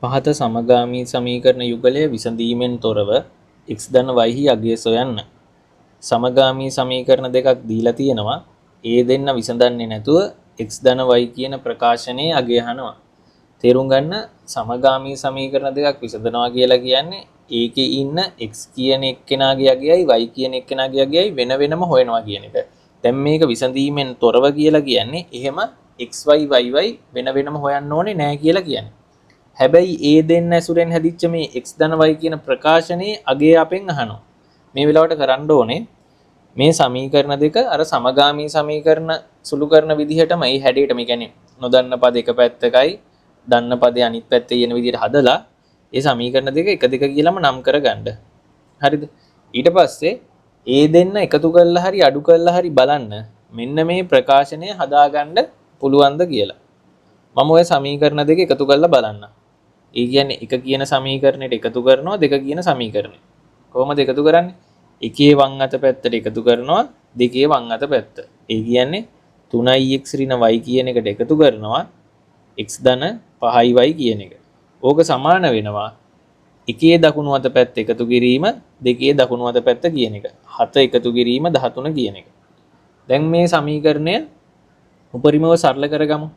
පහත සමගාමී සමීකරණ යුගලය විසඳීමෙන් තොරව x ධන y හි අගය සොයන්න. සමගාමී සමීකරණ දෙකක් දීලා තියෙනවා. ඒ දෙන්න විසඳන්නේ නැතුව x ධන y කියන ප්‍රකාශනයේ අගය අහනවා. තේරුම් ගන්න, සමගාමී සමීකරණ දෙකක් විසඳනවා කියලා කියන්නේ ඒකේ ඉන්න x කියන එක්කෙනාගේ අගයයි y කියන එක්කෙනාගේ අගයයි වෙන වෙනම හොයනවා කියන එක. දැන් මේක විසඳීමෙන් තොරව කියලා කියන්නේ එහෙම x y y y වෙන වෙනම හොයන්න ඕනේ නෑ කියලා කියන්නේ. හැබැයි ඒ දෙන්න ඇසුරෙන් හැදිච්ච මේ x ධන y කියන ප්‍රකාශනයේ අගය අපෙන් අහනවා. මේ වෙලාවට කරන්න ඕනේ මේ සමීකරණ දෙක අර සමගාමී සමීකරණ සුළු කරන විදිහටම ඒ හැඩයටම, ඒ කියන්නේ නොදන්න පද එක පැත්තකයි දන්න පදේ අනිත් පැත්තේ යන විදිහට හදලා ඒ සමීකරණ දෙක එක දෙක කියලාම නම් කරගන්න. හරිද? ඊට පස්සේ ඒ දෙන්න එකතු කරලා හරි අඩු කරලා හරි බලන්න මෙන්න මේ ප්‍රකාශනය හදාගන්න පුළුවන්ද කියලා. මම ඔය සමීකරණ දෙක එකතු කරලා බලන්න. ඒ කියන්නේ එක කියන සමීකරණයට එකතු කරනවා දෙක කියන සමීකරණය. කොහොමද එකතු කරන්නේ? එකේ වම් අත පැත්තට එකතු කරනවා දෙකේ වම් අත පැත්ත. ඒ කියන්නේ 3x ඍණ y කියන එකට එකතු කරනවා x ධන 5y කියන එක. ඕක සමාන වෙනවා එකේ දකුණු අත පැත්ත එකතු කිරීම දෙකේ දකුණු අත පැත්ත කියන එක. 7 එකතු කිරීම 13 කියන එක. දැන් මේ සමීකරණය උපරිමව සරල කරගමු.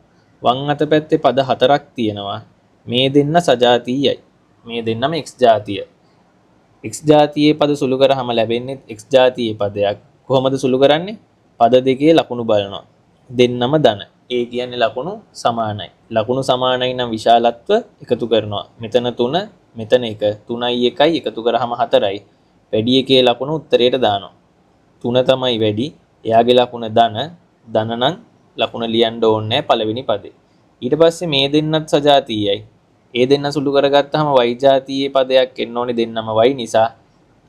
වම් අත පැත්තේ පද හතරක් තියෙනවා. මේ දෙන්න සජාතීයයි. මේ දෙන්නම x ජාතිය. x ජාතියේ පද සුළු කරාම ලැබෙන්නේ x ජාතියේ පදයක්. කොහොමද සුළු කරන්නේ? පද දෙකේ ලකුණු බලනවා. දෙන්නම ධන. ඒ කියන්නේ ලකුණු සමානයි. ලකුණු සමානයි නම් විශාලත්ව එකතු කරනවා. මෙතන 3, මෙතන 1, 3යි 1යි එකතු කරාම 4යි. වැඩි එකේ ලකුණු උත්තරයට දානවා. 3 තමයි වැඩි. එයාගේ ලකුණ ධන. ධන නම් ලකුණ ලියන්න ඕනේ නැහැ පළවෙනි පදේ. ඊට පස්සේ මේ දෙන්නත් සජාතීයයි. ඒ දෙන්න සුළු කරගත්තාම y ජාතියේ පදයක් එන්න ඕනේ දෙන්නම y නිසා.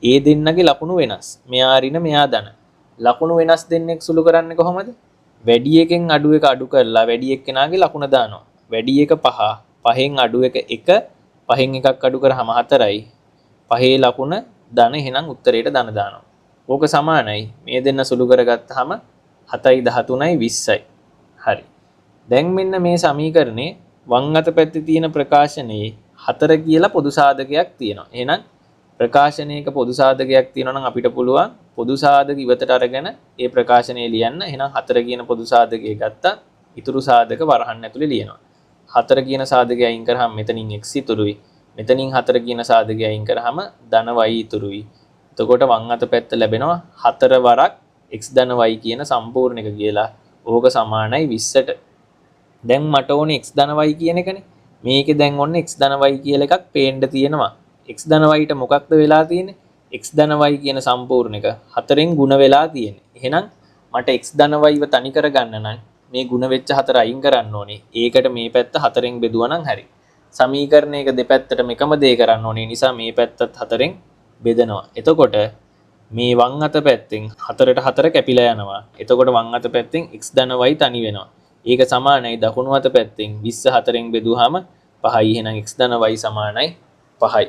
ඒ දෙන්නගේ ලකුණු වෙනස්. මෙයා ඍණ මෙයා ධන. ලකුණු වෙනස් දෙන්නෙක් සුළු කරන්නේ කොහොමද? වැඩි එකෙන් අඩු එක අඩු කරලා වැඩි එක්කෙනාගේ ලකුණ දානවා. වැඩි එක 5, පහෙන් අඩු එක 1, පහෙන් එකක් අඩු කරාම 4යි. පහේ ලකුණ ධන, එහෙනම් උත්තරේට ධන දානවා. ඕක සමානයි. මේ දෙන්න සුළු කරගත්තාම 7යි 13යි 20යි. හරි. දැන් මෙන්න මේ සමීකරණේ වම් අත පැත්තේ තියෙන ප්‍රකාශනයේ 4 කියලා පොදු සාධකයක් තියෙනවා. එහෙනම් ප්‍රකාශනයක පොදු සාධකයක් තියෙනවා නම් අපිට පුළුවන් පොදු සාධක ඉවතට අරගෙන ඒ ප්‍රකාශනය ලියන්න. එහෙනම් 4 කියන පොදු සාධකය ගත්තා. ඉතුරු සාධක වරහන් ඇතුලේ ලියනවා. 4 කියන සාධකය අයින් කරාම මෙතනින් x ඉතුරුයි. මෙතනින් 4 කියන සාධකය අයින් කරාම ධන y ඉතුරුයි. එතකොට වම් අත පැත්ත ලැබෙනවා 4 වරක් x ධන y කියන සම්පූර්ණ එක කියලා. ඕක සමානයි 20ට. දැන් මට ඕනේ x ධන y කියන එකනේ. මේකේ දැන් ඔන්න x ධන y කියලා එකක් පේන්න තියෙනවා. x ධන y ට මොකක්ද වෙලා තියෙන්නේ? x ධන y කියන සම්පූර්ණ එක 4ෙන් ගුණ වෙලා තියෙන්නේ. එහෙනම් මට x ධන y ව තනි කරගන්න නම් මේ ගුණ වෙච්ච 4 අයින් කරන්න ඕනේ. ඒකට මේ පැත්ත 4ෙන් බෙදුවා නම් හරි. සමීකරණයක දෙපැත්තටම එකම දේ කරන්න ඕනේ නිසා මේ පැත්තත් 4ෙන් බෙදනවා. එතකොට මේ වම් අත පැත්තෙන් 4ට 4 කැපිලා යනවා. එතකොට වම් අත පැත්තෙන් x ධන y තනි වෙනවා. ඒක සමානයි දකුණු අත පැත්තෙන් 20 4ෙන් බෙදුවාම 5යි. එහෙනම් x ධන y සමානයි 5යි.